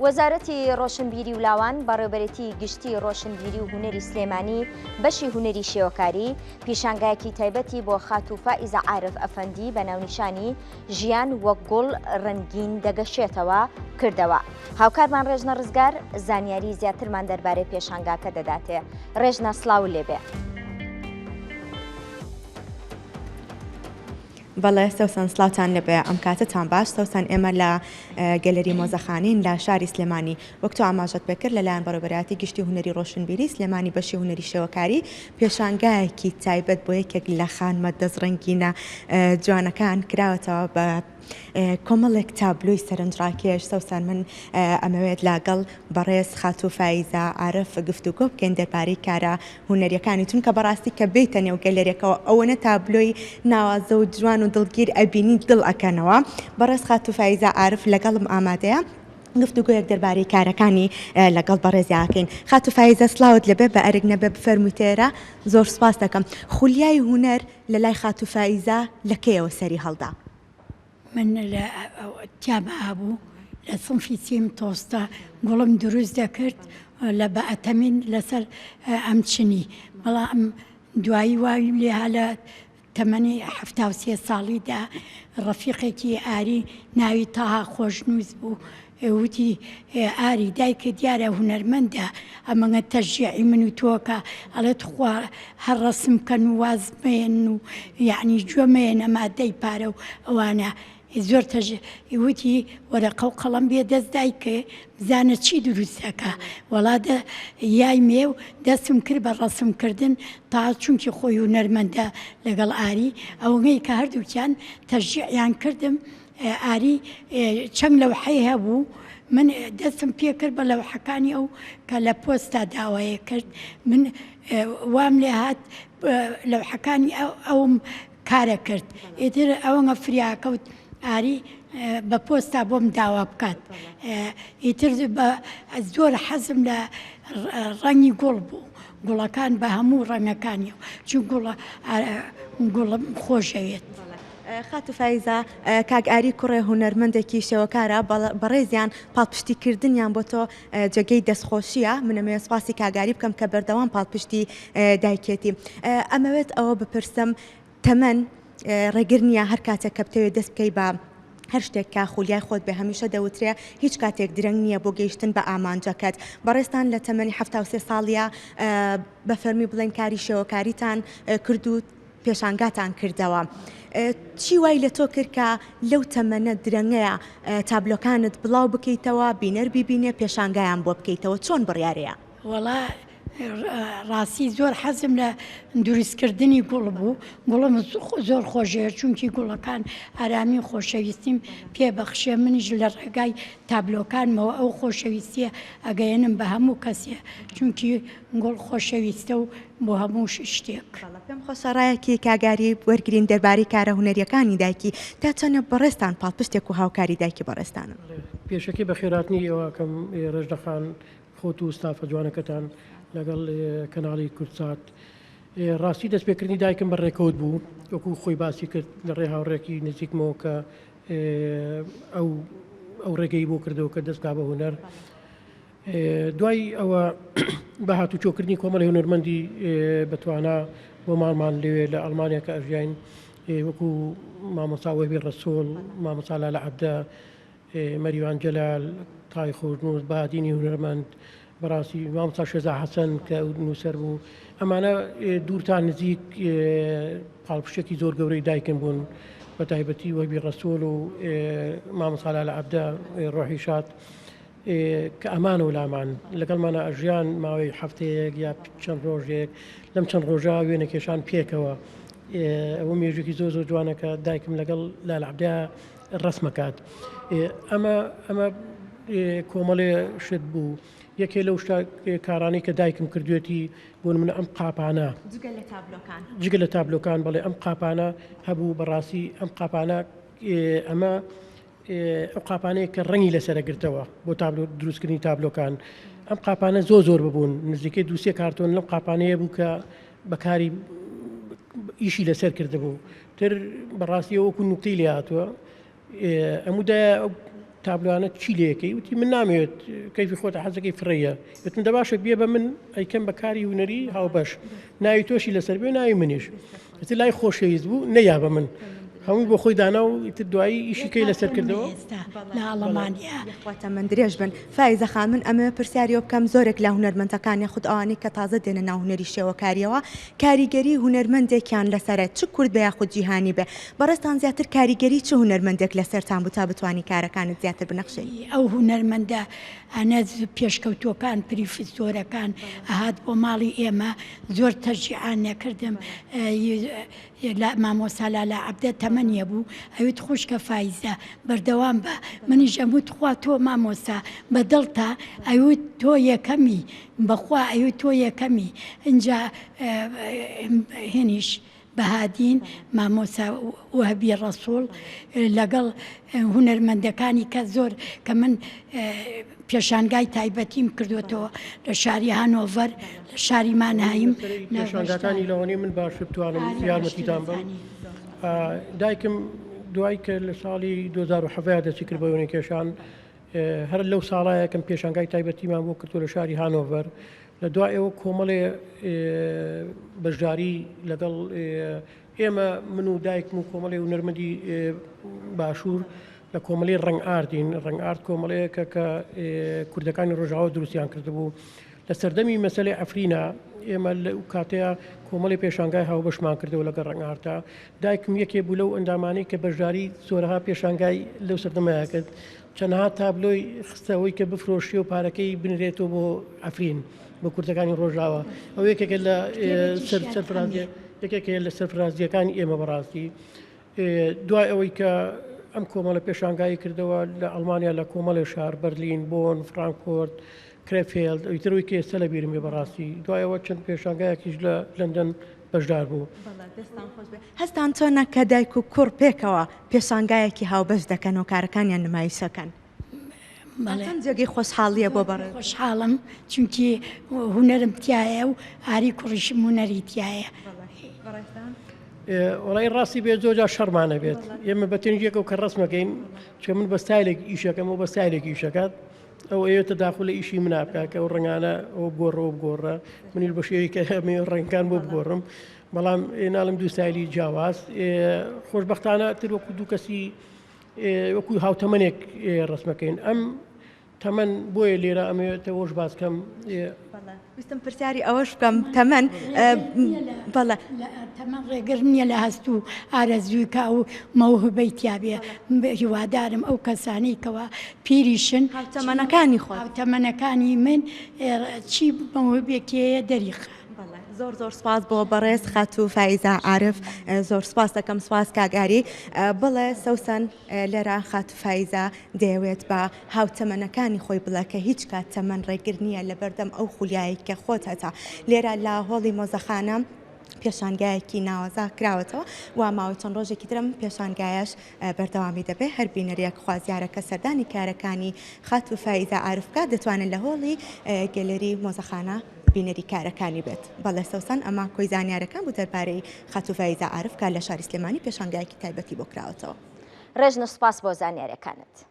وەزارەتی ڕۆشنبیری و لاوان، بەڕێوەبەرێتی گشتی ڕۆشنبیری و هونەری سلێمانی، بەشی هونەری شێوەکاری، پیشانگایەکی تایبەتی بۆ خاتوو فائیزە عارف ئەفەندی بە ناونیشانی، ژیان وەک گوڵ ڕەنگین دەگەشێتەوە، کردەوە. هاوکارمان ڕێژنە ڕزگار زانیاری زیاترمان دەربارەی پێشانگاکە دەداتێ. ڕێژنە سڵاوو لێبێ. بەڵێ سەوسەن سڵاوتان لێبێ ئەم کاتەتان باش سەوسەن ئێمە لە گەلەری مۆزەخانەین لە شاری سلێمانی وەک تۆ ئاماژەت پێکرد لەلایەن بەڕێوەبەرایەتی گشتی هونەری ڕۆشنبیری سلێمانی بەشی هونەری شێوەکاری پێشانگایەکی تایبەت بۆ یەکێک لە خانمە دەستڕەنگینە جوانەکان کراوەتەوە بە کۆمەڵێک تابلۆی سەرنجڕاکێش سەوسەن من ئەمەوێت لاگەڵ بەڕێز خاتوو فایزە عارف گفتوگۆ بکەین دەربارەی کارە هونەریەکانی چونکە بەڕاستی کە بێیتە نێو گەلەریەکەوە ئەوەنە تابلۆی ناوازە و جوان و دڵگیر ئەبینی دڵ ئەکەنەوە بەڕێز خاتوو فایزە عارف لەگەڵم ئامادەیە گفتوگۆیەک دەربارەی کارەکانی لەگەڵ بەڕێزیا ئەکەین خاتوو فایزە سڵاوت لێبێ بە ئەرک نەبێ بفەرموویتێرە زۆر سوپاس دەکەم خولیای هونەر لەلای خاتوو فایزە لە کەیەوە سەری هەڵدا؟ من لە تیام هەبوو لە سنفی سیم تۆستە گوڵم دروست دەکرد لە بە ئەتەمین لەسەر ئەم چنی بەڵام دوایی واویم لێها لە تەمەنی 73 ساڵیدا ڕەفیقێکی ئاری ناوی تاها خۆشنووس بوو وتی ئاری دایکە دیارە هونەرمەندە ئەمەگە تەشجیعی من و تۆکە ئەڵێ تخوا هەر ڕەسم کەن و واز مەیەن و یعنی گوێ مەیەنە مادەی پارە و ئەوانە زۆر تەژ وتی وەرەقە و قەڵەم بێ دەست دایکێ بزانە چی دروست ئەکا وەڵا دە یای مێ و دەستم کرد بە ڕەسم کردن تا چونکی خۆی هونەرمەندە لەگەڵ ئاری ئەوەی کە هەردووکیان تەشجیعیان کردم ئاری چەند لەوحەی هەبوو من دەستم پێکرد بە لەوحەکانی ئەو کە لە پۆستا داوایە کرد من وام لێ هات لەوحەکانی ئەوم کارە کرد ئیتر ئەوەنگە فریاکەوت ئاری بە پۆستا بۆم داوا بکات ئیتر زۆر حەزم لە ڕەنگی گوڵ بوو گوڵەکان بە هەموو ڕەنگەکانیەوە چون گوڵە گوڵم خۆشەوێت. خاتوو فایزە، کاک ئاری کوڕێ هونەرمەندێکی شێوەکارە، بەڕێزیان پاڵپشتی کردنیان بۆ تۆ جێگەی دەستخۆشییە، من ئەمەوێت سوپاسی کاک ئاری بکەم کە بەردەوام پاڵپشتی دایکێتی. ئەمەوێت ئەوە بپرسم تەمەن ڕێگر نییە هەر کاتێک کە بتەوێت دەست بکەی بە هەر شتێک کە خولیای خۆت بێ هەمیشە دەوترێ هیچ کاتێک درەنگ نییە بۆ گەیشتن بە ئامانجەکەت. بەڕێزتان لە تەمەنی 73 ساڵیە بە فەرمی بڵێن کاری شێوەکاریتان کرد و پێشانگاتان کردەوە. چی وای لە تۆ کرد کە لەو تەمەنە درەنگەیە تابلۆکانت بڵاو بکەیتەوە، بینەر بیبینێ، پێشانگایان بۆ بکەیتەوە؟ چۆن بڕیارەیە؟ وەڵا ڕاستی زۆر حەزم لە دروستکردنی گوڵ بوو گوڵم زۆر خۆشەیە چونکی گوڵەکان ئارامی و خۆشەویستیم پێ بەخشێ منیش لە ڕێگای تابلۆکانمەوە ئەو خۆشەویستیە ئەگەیەنم بە هەموو کەسێ چونکی گوڵ خۆشەویستە و بۆ هەموو شتێک. بەڵێ پێم خۆشە ڕایەکی کاک ئاری وەرگرین دەربارەی کارە هونەریەکانی دایکی تا چەنە بەڕێزتان پاڵپشتێک و هاوکاری دایکی بەڕێزتانن؟ پێشەکی بەخێرهاتنی ئێوە ئەکەم ڕێژنە خان خۆت و ستافە جوانەکەتان لەگەڵ کەناڵی کوردسات. ڕاستی دەستپێکردنی دایکم بە ڕێکەوت بوو وەکو خۆی باسی کرد لە ڕێ هاوڕێکی نزیکمەوە کە ئەو ئەو ڕێگەی بۆ کردەوە کە دەست کا بە هونەر. دوای ئەوە بە هاتوچۆکردنی کۆمەڵی هونەرمەندی بەتوانا بۆ ماڵمان لەوێ لە ئەڵمانیا کە ئەژیاین وەکو مامۆستا وەهبی ڕەسوڵ، مامۆستا لالە عەبدە، مەریوان جەلال، تای خۆشنووس، بەهادینی هونەرمەند، بەڕاستی مامۆستا شێزا حەسەن کە نووسەر بوو، ئەمانە دوور تا نزیک پاڵپشتێکی زۆر گەورەی دایکم بوون، بە تایبەتی وەهبی ڕەسوڵ و مامۆستا لالە عەبدە ڕۆحی شاد کە ئەمانە و لامان لەگەڵمانە ئەژیان ماوەی هەفتەیەک یا چەند ڕۆژێک لەم چەند ڕۆژە وێنەکێشان پێکەوە ئەوە مێژووکی زۆر زۆر جوانە کە دایکم لەگەڵ لالە عەبدە ڕەسمەکات ئەمە ئەمە کۆمەڵێ شت بوو یەکێ لەو شتە کارانەی کە دایکم کردوێتی بۆ نمونە ئەم قاپانە جگە لە تابلۆکان جگە لە تابلۆکان بەڵێ ئەم قاپانە هەبوو بەڕاستی ئەم قاپانە ئەمە ئەو قاپانەیە کە ڕەنگی لەسەرە گرتەوە بۆ تابلۆ دروستکردنی تابلۆکان ئەم قاپانە زۆر زۆر ببوون نزیکەی دووسێ کارتۆن لەم قاپانەیە بوو کە بەکاری ئیشی لەسەر کردبوو تر بەڕاستی وەکو نوکتەی لێ هاتووە ئەمودا تابلۆیانە چی لێکەی وتی من نامەوێت کەیفی خۆتە حەزەکەی فڕێیە وتم دە باشە بیە بە من ئەیکەم بە کاری هونەری هاوبەش ناوی تۆشی لەسەر بێ ناوی منیش ئیتر لای خۆشەویست بوو نەیا بە من هەمووی بۆ خۆی دانا و ئیتر دوایی ئیشی کەی لەسەر کردەوە ئێستا لە ئەڵمانیا. یەخوا تەمەن درێژ بن. فایزە خان من ئەمەوێ پرسیاری ئەوە بکەم زۆرێک لە هونەرمەندەکان یاخود ئەوانەی کە تازە دێنە ناو هونەری شێوەکاریەوە کاریگەری هونەرمەندێکیان لەسەرە چ کورد بێ یاخود جیهانی بێ بەڕێزتان زیاتر کاریگەری چ هونەرمەندێک لەسەرتان بوو تا بتوانی کارەکانت زیاتر بنەخشێنی؟ ئەو هونەرمەندە انە پێشکەوتووەکان پریفسۆرەکان ئەهات بۆ ماڵی ئێمە زۆر تەشجیعان نەکردم مامۆستا لالا عەبدە تەمەنیە بوو ئەوت خوشکە فایزە بەردەوام بە منیش ئەموت خوا تۆ مامۆستا بە دڵتە ئەوت تۆ یەکەمی بەخوا ئەوت تۆ یەکەمی ئینجا هێنیش بەهادین، مامۆستا وەهبی ڕەسوڵ لەگەڵ هونەرمەندەکانی کە زۆر کە من پێشانگای تایبەتیم کردوێتەوە لە شاری هانۆڤەر لە شاری مانهایم. پێشانگاکانی لەوانەیە من باش بتوانم یارمەتیتان بم. دایکم دوای کە لە ساڵی 2017 دەستی کرد بە وێنەکێشان هەر لەو ساڵە یەکەم پێشانگای تایبەتیمان بۆ کردووە لە شاری هانۆڤەر لە دوای ئەوە کۆمەڵێ بەشداری لەگەڵ ئێمە من و دایکم و کۆمەڵی هونەرمەندی باشوور لە کۆمەڵی ڕەنگ ئاردین ڕەنگ ئارد کۆمەڵەیەکە کە کوردەکانی ڕۆژاوا دروستیان کردبوو لە سەردەمی مەسەلەی عەفرینا ئێمە لەو کاتەیە کۆمەڵی پێشانگای هاوبەشمان کردەوە لەگەڵ ڕەنگ ئارتا دایکم یەکێ بوو لەو ئەندامانەی کە بەشداری زۆرەها پێشانگای لەو سەردەمەیە کرد چەندەها تابلۆی خستە ئەوەی کە بفرۆشرێ و پارەکەی بنرێتەوە بۆ عەفرین بۆ کوردەکانی ڕۆژاوا ئەو یەکێکە لە سەرفرازیە یەکێکە لە سەرفرازیەکانی ئێمە بەڕاستی دوای ئەوەی کە ئەم کۆمەڵە پێشانگایی کردەوە لە ئەڵمانیا لە کۆمەڵێ شار بەرلین بۆن فرانکفۆرت کرێفێلد ئەوی تر ئەوی کە ئێستا لە بیرم بێ بەڕاستی دوای ئەوە چەند پێشانگایەکیش لە لەندەن بەشدار بوو. بەڵێ دەستان خۆش بێ. هەستان چۆنە کە دایک و کوڕ پێکەوە پێشانگایەکی هاوبەش دەکەن و کارەکانیان نمایش ئەکەن؟ بەڵێ. چەند جێگەی خۆشحاڵییە بۆ بەڕێز؟ خۆشحاڵم چونکی هونەرم تیایە و ئاری کوڕیشم هونەری تیایە. بەڵێ. بەڕێزتان؟ وەڵای ڕاستی بێت زۆر جار شەڕمان ئەبێت. ئێمە بە تەنیشت یەکەوە کە ڕەسمەکەین چونکە من بە ستایلێک ئیشەکەم ئەو بە ستایلێک ئیشەکات. ئەو ئەیەوێت تەداخول لە ئیشی منا بکا کە ئەو ڕەنگانە ئەوە بگۆڕە ئەوە بگۆڕە منیش بە شێوەیەک کە ئەمەوێت ڕەنگەکان بۆ بگۆڕم بەڵام ناڵێم دوو ستایلی جیاواز خۆشبەختانە تر وەکو دوو کەسی وەکو هاوتەمەنێک ڕسمەکەین ئەم تەمەن بۆیە لێرە ئەمەوێت ئەوەش باس کەم. ویستم پرسیاری ئەوەش بکەم تەمەن بەڵێ. تەمەن ڕێگر نییە لە هەست و ئارەزووی کە ئەو مەوهبەی تیابێ هیوادارم ئەو کەسانەی کەوا پیریشن هاوتەمەنەکانی خۆت هاوتەمەنەکانی من چی مەوهبێکی هەیە دەریخا. بەڵێ زۆر زۆر سپاس بۆ بەڕێز خاتوو فایزە عارف زۆر سپاس دەکەم سپاس کاک ئاری بەڵێ سەوسەن لێرە خاتوو فایزە دەیەوێت بە هاوتەمەنەکانی خۆی بڵێ کە هیچ کات تەمەن ڕێگر نییە لەبەردەم ئەو خولیایەی کە خۆت هەتە. لێرە لە هۆڵی مۆزەخانە پێشانگایەکی ناوازە کراوەتەوە و ماوەی چەند ڕۆژێکی تر ئەم پێشانگایەش بەردەوامی دەبێت. هەر بینەرێک خوازیارە کە سەردانی کارەکانی خاتوو فایزە عارف بکات دەتوانێت لە هۆڵی گەلەری مۆزەخانە بینەری کارەکانی بێت. بەڵێ سەوسەن ئەمە کۆی زانیارەکان بوو دەربارەی خاتوو فایزە عارف کە لە شاری سلێمانی پێشانگایەکی تایبەتی بۆ کراوەتەوە. ڕێژنە سوپاس بۆ زانیاریەکانت.